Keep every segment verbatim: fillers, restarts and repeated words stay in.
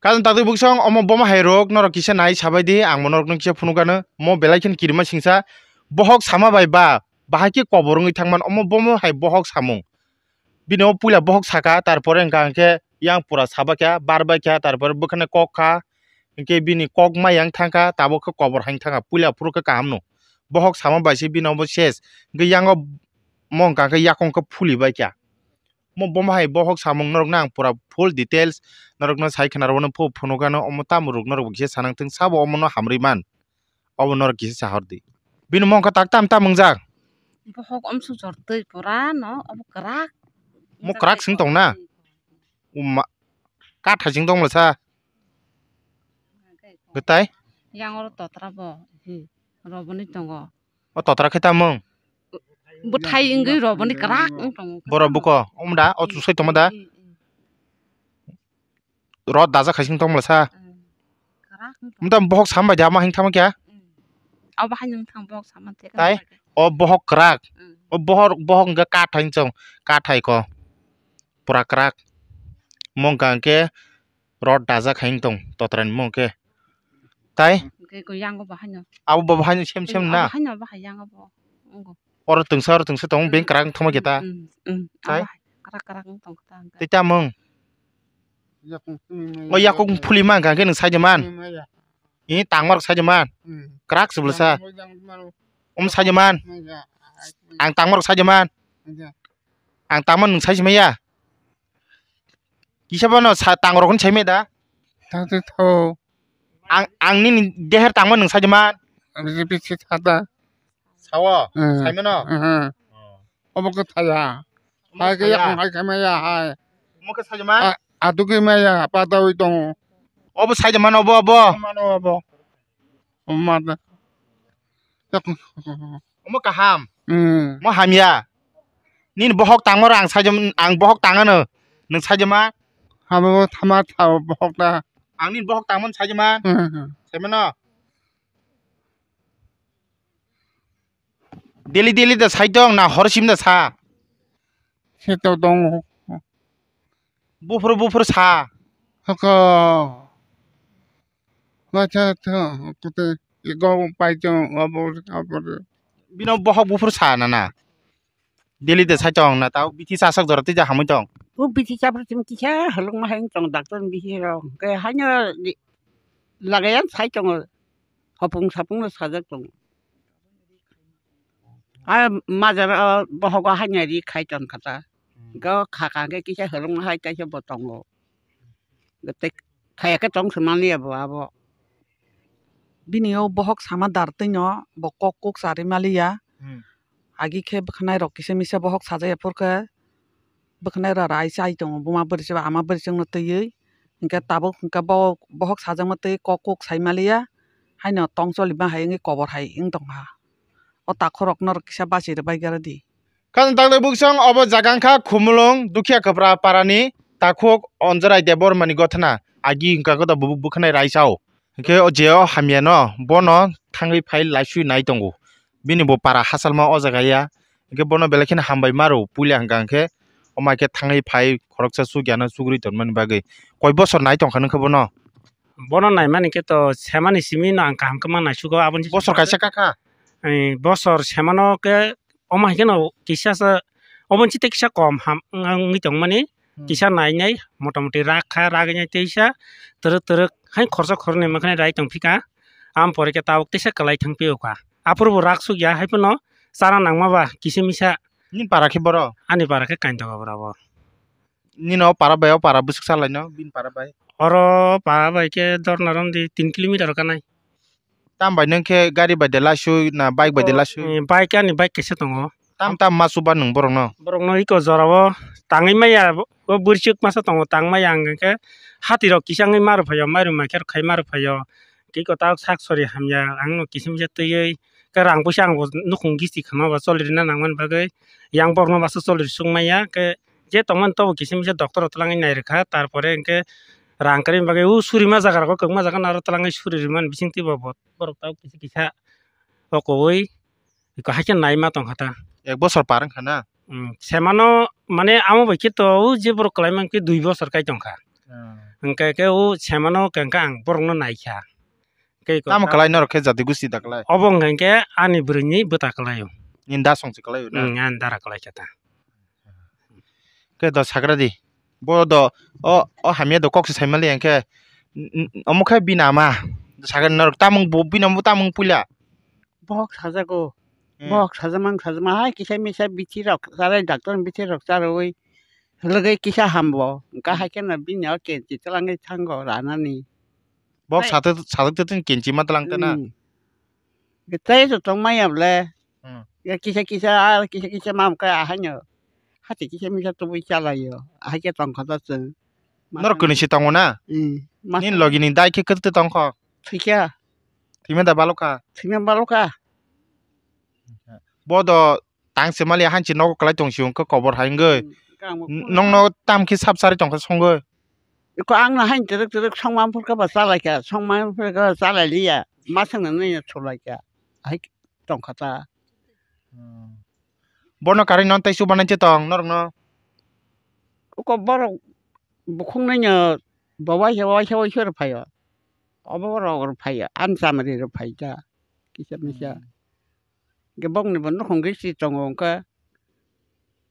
Kajang takti buksong omo bomo hai rok norok kisa nai sabai di, ang mo norok no kisa phunuk gano mo belai khe kirima singsa bohok sama bai ba bahai khe kobor wngwi thangman omo bomo hai bohok samung. Bini o puila bohok saka, tarpore hwnka hwnkhe yang pura sabai kha, bar bai kha, tarpore bwkhani kok kha, hwnkhe bini kok mai yang thang kha, tabuk khe kobor hai thang kha, puila phuru khe kaham no. Bohok sama bai se bini obo ses, hwnkhe yang o mo hwnka khe yakung khe phuli bai kha. Mo bomo hai bohok samung norok no ang pura full details norok no sai khna rw no pho phunuk gano omo tamo rok norok bo kisa sanang thung sabo omo no hamri man. Obo norok kisa sahor di. Bini mongkha tak tam tam wngjak. Bohok omsuk jor twi pura no, obo kwrak. Mo kwrak sing tong na? Uma, kathai sing tong masa. Gtai? Yang oro totra bo, hi, roboni tongo. O totra khe tamung? Bwthai wngwi roboni kwrak wng tongo. Borok buko, omda, o chusai tongma da? Rot dajak khaising tong masa. Kwrak wng tong. Mota bohok sam bai da ma hing thama kya? Abo hai nung thang bohok sama te. Tai? O bohok kwrak. O bohok, bohok hwnkhe kathai chong, kathai ko. Pura kwrak. Mongka hwnkhe rot dajak hai tong totrani mongkhe. Tai? Hwnkhe ko yango bahai no. Abo bo bahai no sem sem na? Bahai no bahai yango bo. Oro tungsa, oro tungsa tong, beng kwrak thoma khe ta. Tai? Kwrak kwrak wng tong khe ta. Tei tamung? O yakung phuli man kha khe nwng saida man. Ini tangmar saida man. Kwrak se bwlasa. Um saida man. Ang tangmar saida man. Ang tangmar nwng saida maya. Kisa bono sa tangrok ni saimai da. Tang tho. Ang, ang nini deher tangma nwng saida man. Bisi bisi thada. Sawo. Saimano. Obo khe thaya. Hai khe yakung hai khe maya hai. Omo khe saida man. Adu khe maya padawi tongo. Obo saida man obo obo. Mano obo. Omo kaham. Mo hamya. Nini bohok tangmaro ang saijam, ang bohok tangano. Nwng saijama? Habo thama thao bohok ta. Ang nini bohok tangmano saijama. Saimano. Daily daily da saitong na horsim da sa. Seto dong. Buphuru buphuru sa. Hoko. Bacha tho kote ego pai chong abo abo. Bino bohok buphuru sa nana. Daily de sai chong na tao bithi chasak jora tija hamui tong. O bithi chapra chim kisa halung ma hai tong doctor bithi rok. Ke hanya lagayan sai chong hopung sapung no sajak tong. A majar bohok hanya ri khai tong kata. Go khaka ke kisa halung ma hai kaisa bo tongo. Tei thaya khe tong swnam liya bo abo. Bini o bohok sama dar twi no bo kok kuk charwi ma liya. Agi khe bwkhanai rok kisa misa bohok sajaya phur khe bwkhanai rok rai chai tongo buma bwrwi se ama bwrwi chwng no twiwi. Hinkhe tabuk hinkhe bo bohok sajakma twi kok kuk sai ma liya. Haino tong choli ma hai wngwi kobor hai wng tong kha. O takhorok norok kisa bachi rwbai gra di. Khajang takle buksong obo jaga wngkha Khumulwng Dukhiya Kwpra parani takhuk Onjorai Debbarmani gothana. Agi wngkha khe to bubuk bwkhanai raisao. Hinkhe o je o hamyano bono thangwi phai laisui nai tongo. Bini bo para hasalma o jaga ya. Hinkhe bono belai kheno hambai maro puila hwnkha hinkhe omo hai khe thangwi phai khoroksa chukyano chugri tonmani bagwi. Koi bosor nai tongkha nung khe bono? Bono naimani khe to semani simi no ang kaham khe ma naisugo aboni. Bosor kaisa kakha? Bosor semano khe omo hai kheno kisa sa obo ni site kisa kom ham wng-, wngwi tongmani. Kisa nainai motamoti rak kha, ragwi nai teisa twrwk twrwk hai khorsa khornwi mwkhwnai rai tongphika. Am pore khe tabuk teisa kwlai thangphio kha. Aphuru bo rak sukya hai phano chana nangma ba kisa misa. Nini para khe boro? Ani para khe Kaintoka bora bo. Nini o para bai o para bwswk salaino bini para bai? Oro para bai khe dorna romdi tin kilometer kanai. Tam bai nung khe gari bai de laisui na bike bai de laisui? Bike ani bike kaisa tongo. Tam tam ma chuba nung borok no? Borok no iko jora o tangwi maya o bwrwswk masa tongo tang maya ang khe hati rok kisa wngwi ma rw phaio mairum mai khe rw khai ma rw phaio. Tei kwtal sak sori hamya ang no kisim khe twiwi khe rang puisa ang bo nukhung gisti khama ba choli rwna nangmani bagwi yang borok no basu choli rwswk maya khe je tongmani tobo kisim khe doctor rok twlangwi nai rwkha tarpore hwnkhe rang kwrwini bagwi o suri ma jaga rok kwbangma jaga no aro twlangwi suri rwmani bising twibo bo borok tabuk kisa kisa o kubui iko hai khe nai ma tongkha ta. Ek bosor par wngkha na? Semano mane amo bai khe to o je borok kwlai mankhe dui bosor kai tongkha. Hwnkhe khe o semano hwnkhe ang borokno naikha. Tei ko Tamo ta- kwlai norok khe jati gusti da kwlai? Obo hwnkhe ani bwrwini bwta kwlaio. Nini da song se kwlaio na? Hmm, ani dara kwlaikha ta. Khe do sagra di. Bo do o, o hamya do kok se saimali hwnkhe, n-, n-, omo khe bini ama. Sagra norok tamung bo, bini ama bo tamung puila. Bohok sajago. Hmm. Bohok sajamang sajama hai kisa misa bithi rok charai, doctor ni bithi rok charwi. Lwgwi kisa hambo. Hwnkhe hai kheno bini o kenchi twlangwi thango ranani. Bok Hai. Satok, satok totoni kenchi ma twlang tana. Hmm. Tei to tong maya ble. Hmm. Ya kisa kisa, ah, kisa kisa mam khe ahaino. Hati kisa misa tubui chalaio. Ahai khe tong kha ta chwng. Norok kwnwi se tongo na? Hmm. Nini logi ni dai khe kwtwi tong kho? Thwikha. Thwima da balokha? Thwima balokha. Bo do tang se mali hanchi nogo kwlai tong si hwnkhe kobor hai wngwi. Hmm, kang bo N-, phone nongno tam khe sap sari tong khe songwi. Iko ang no hain twrwk twrwk songma phurkha ba chalaikha, songma phurkha ba chalai liya, ma songno nini thulaikha, hai tongkha ta. Hmm. Bono karwi non tei chubanai se tong norokno? Iko borok bukhuk nini bo waisa waisa waisa rw phaio, obo rok rw phaio, ani chamari rw phai ta, kisa misa. Hmm. Hwnkhe bokni bo nukhung gwi si tongo hwnkhe,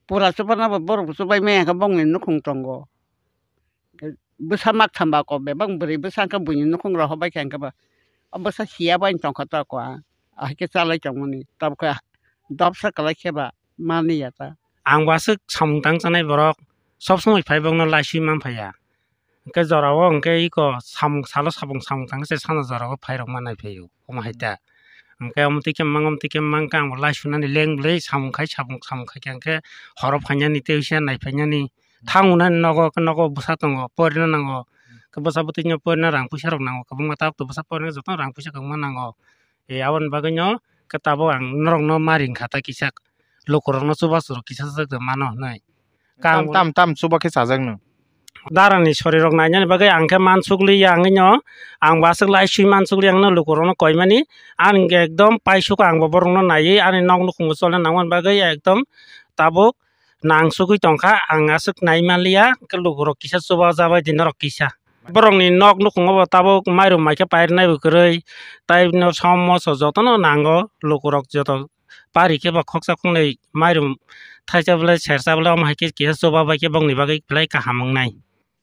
pura chubana bo borok bo chubai maya hwnkhe bokni nukhung tongo. Bwsa mak thamba ko bebak bwrwi bwsa hwnkhe buini nukhung rohor bai kha hwnkhe ba, o bwsa siya bai tongkha ta ko ang, ahai khe chalai tongmani, tabukhe dopsa kwlai khe ba mani ya ta. Ang bo aswk samung tang chanai borok, sob somoi phai bokno laisui man phaiya. Hwnkhe jorao hwnkhe iko samung salo sabung samung tang se sana jorao phairok ma nai phaio, omo hai ta. Hwnkhe omo twi khe mang, omo twi khe mang khe ang bo laisunani leng bwlwi samung khai, sabung samung khai khe hwnkhe horo phainani tei usia nai phainani. Thango nani nogo, nogo bwsa tongo, porina nango. Khe bwsa bwtwino porina rang puisa rok nango, kwbangma tabuk tabuk bwsa porina jotono rang puisa kwbangma nango. E, aboni bagwino khe tabuk ang norokno ma ring kha ta kisa, lukurokno chubachu rok kisa chajak de mano hwnwi. Tam, Kang tam, tam chuba khe chajak nw? Darani sori rok nainani bagwi ang khe mansukliya, ang ino ang bo aswk laisui mansukliya, ang no lukurokno koimani. Ang ekdom paisuk, ang bo borokno naiwi ani nok nukhungo cholna nangmani bagwi ekdom tabuk nangsugwi tongkha, ang aswk naimanliya, khe lukurok kisa chubajabai di norok kisa. Borokni nok nukhungo bo tabuk mairum maikhe pairwnai bo kwrwi, tai no som moso jotono nango, lukurok joto pari khe bo khoksa khoknwi mairum thaisa bwlai sersa bwlai omo hai khe kisa chubabai khe bongni bagwi belai kaham wngnai.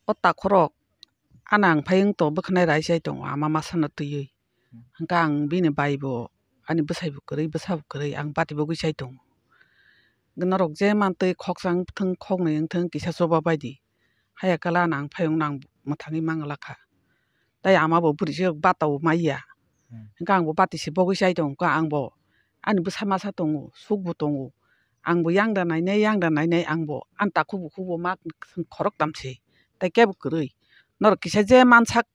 O takhorok, ano ang phai wng to bwkhanai rai chai tongo ama masano twiwi. Hwnkhe ang bini bai bo, ani bwsai bo kwrwi, bwsa bo kwrwi, ang bati bogwi chai tongo. Norok je mantwi khoksa wng thung, khoknwi wng thung, kisa chuba bai di. Haya kala ano ang phai wng no ang mwthangwi mangla kha. Tai ama bo bwrwi se bata o maiya. Hmm. Hwnkhe ang bo bati se bogwi chai tongo, hwnkhe ang bo ani bwsa masa tongo, suk bo tongo. Ang bo yang da nainai, yang da nainai ang bo. Ani takhuk bukhuk bo ma khoroktham se, tai kebo kwrwi. Norok kisa je mansak,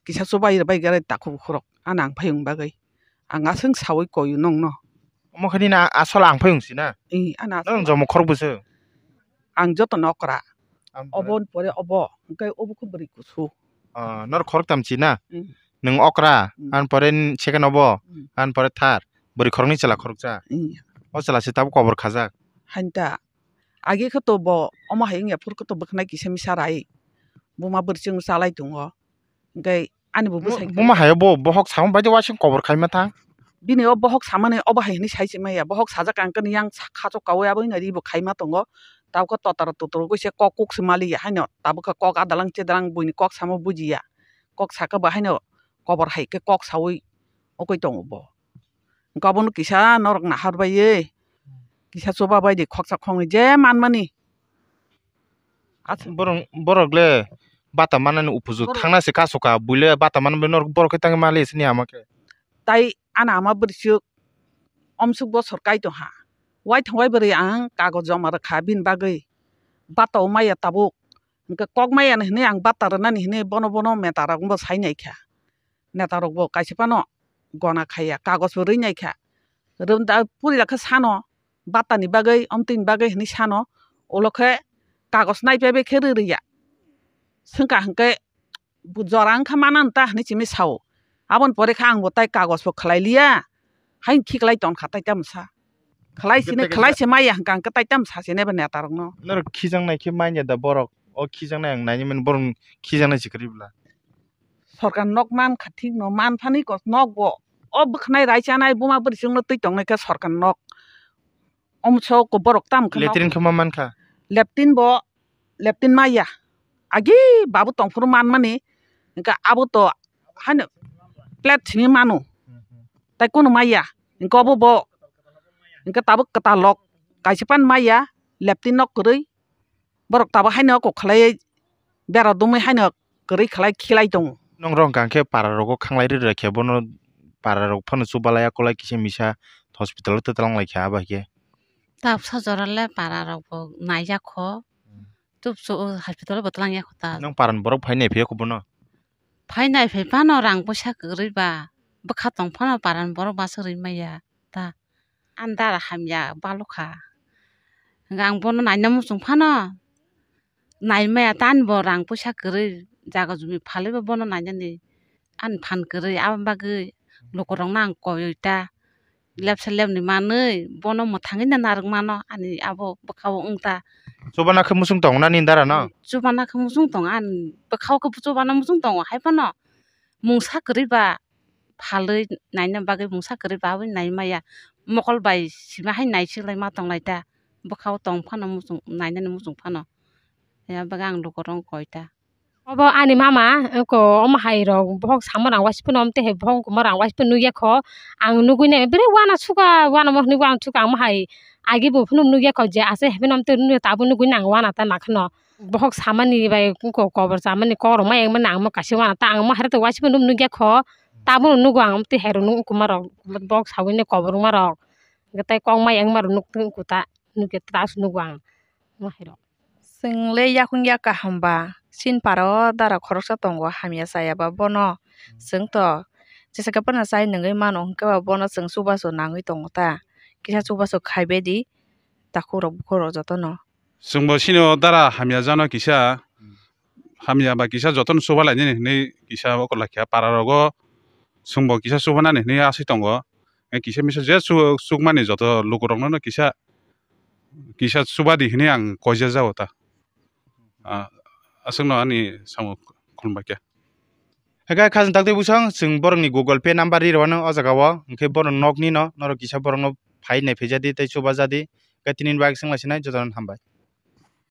kisa chubai rwbai gari takhuk bukhuk rok. Ano ang phai wng bagwi. Ang aswk saui koiyo nongno. Omo khe nini asol ang phai wng si na? Ee, ano asol. Nang jomo khorok bwswk? Ang joto no okra. Ang Obo pore obo, hwnkhe obo khe bwrwi kusu. Ah, norok khoroktham si na? Mm. Nwng okra, Mm. An pore second obo, Mm. An pore third. Bwrwi khoroknwi chwla khoroksa. Mm. O chwla se tabuk kobor khajak. Hain ta. Age khe to bo omo hai wngya phuru khe to bwkhnai kisa misa rai. Buma bwrwi chwng chalai tongo. Hwnkhe ani bo Bo-, bwsai buma hai bo bohok samung bai de uaising kobor khaima thang. Bini o bohok samani obo hai hwnwi sai se maya. Bohok sajak ang khe yang sa-, khacho kaui abo wngya ri bo khaima tongo. Tabukhe totaro totoro khe se kok kuk se maliya haino. Tabukhe kok adalang chedalang buini kok samo bujiya. Kok sakhe bo haino kobor hai khe kok saui okoi tongo bo. Hwnkhe obono kisa norok nahar bai ye. Kisa chuba bai di khoksa khoknwi je manmani. Ach- Borok, borok le bata manani upujut Borok thangna se kasu ka, buile bata manani norok borok khe tangwi mali sini ama khe. Tai ana ama bwrwi chwk omsuk bosor kai tongha. Waithong wai bwrwi ang kagoj joma rwkha bini bagwi. Bata o maya tabuk. Hwnkhe kok maya ni hwnwi ang bata rwnani hwnwi bono bono meta rok bo sai naikha. Neta rok bo kaisa phano gona khaiya, kagoj bo rwi naikha. Rwmda purila khe sano, bata ni bagwi, omtwi ni bagwi hwnwi sano, ulo khe kagoj naiphai bai khe rwrwya. Swngkha hwnkhe bo jora wngkha manani ta hwnwi simi sao. Aboni pore khe ang bo tai kagoj bo khlai liya, haino khiklai tongkha tai tamo sa. Khlai sini, Hwnkhe khlai se maya hwnkha hwnkhe tai tamo sa se naiba neta rokno. Norok khijaknai khe manya da borok? o khijaknai ang naini mani borok khijaknai se kwrwi bwla. Sorkar nok man kha thik no man phani kok nok bo o bwkhanai rai chanai buma bwrwi chwngno twi tongnai kha sorkar nok. Omso ko borok tam kha nok. Latrine khe ma man kha? Latrine bo, latrine maya. Agi babu tongphuru man mani, hingke abo to haino plate simi manu. Tai kunu maya. Hingke obo bo, hingke tabuk kwtal lok kaisa pan maya, latrine nok kwrwi. Borok tabuk haino kok khlaiwi bera dumwi haino kwrwi khlai khilai tongo. Nongrok hwnkha khe para rogo khanglai rwrwkhe bono para rok phano chubalai akolai kisa misa hospital o twtlang laikha abo hai khe. Tabsa jora le para rok bo naijak kho. Hmm. Tubso o hospital o bo twlang ya kho ta. Nong para ni borok phai nai phiya kho bono? Phai nai phai phano rang poisa kwrwi ba. Bwkha tong phano para ni borok masa rwi maya ta. Ani dara hamya balokha. Hwnkhe ang bono naina muchung phano nai maya ta ani bo rang poisa kwrwi jaga jumi phalwi bo bono nainani ani phan kwrwi aboni bagwi lukurokno ang koyoi ta lepsa lepni manwi bono mwthangwi no narwk mano ani abo bwkha o wng ta. Chubana khe muchung tongo na nini dara no? Chubana khe muchung tongo ani bwkha o khe chubana muchung tongo hai phano mungsa kwrwi ba phalwi naina bagwi mungsa kwrwi ba aboni nai maya mokol bai sima hai naichik lai ma tong lai ta bwkha o tong phano muchung nainani muchung phano ya bagwi ang lukurok koi ta. Obo ani mama ko omo hai rok bohok samo rang waisipano omo tei hai bohok wngkuma rang waisipano nukya kho ang nugui nai bere wana suka wana mo hinui wana suka ang hai agi bo phano nukya kho je ase hai phano omo tei tabuk nugui nang wana ta nakheno. Bohok samani bai ko kobor chamani kokrok ma yang mani ang ma kaisa wana ta ang ma haire to waisa phano nukya kho tabuk nugo ang tei hai rok nuk wngkuma rok bohok sawi ni kobor wngma rok tei kok ma yang ma rok nuk tong kuta nukya ta nugo ang ma hai rok. Chwng le yakung ya kaham ba chini para o dara khoroksa tongo hamya chaya ba bono chwng to jesa khe phano chai nungui mano hwnkhe ba bono chwng chubachu nangui tongo ta kisa chubachu khai bai di takhuk rok bukhuk rok jotono. Chwngbo chini o dara hamya jano kisa, hamya ba kisa jotono chuba lainani hinui kisa oko lakha para rogo chwngbo kisa chubanani hinui asui tongo. Kisa misa je chu-, chukmani joto lukurokno kisa, kisa chubadi hinui ang koijajago ta. Ah, aswkno ani samung khulumbaikha. Hwnkhe khajang takti bwsang chwng borokni Google Pay number ri rwano o jaga o, hwnkhe borok nokni no norok kisa borokno phai nai phaijadi tei chubajadi. Hwnkhe tini bagwi swnglaisina jotono hambai.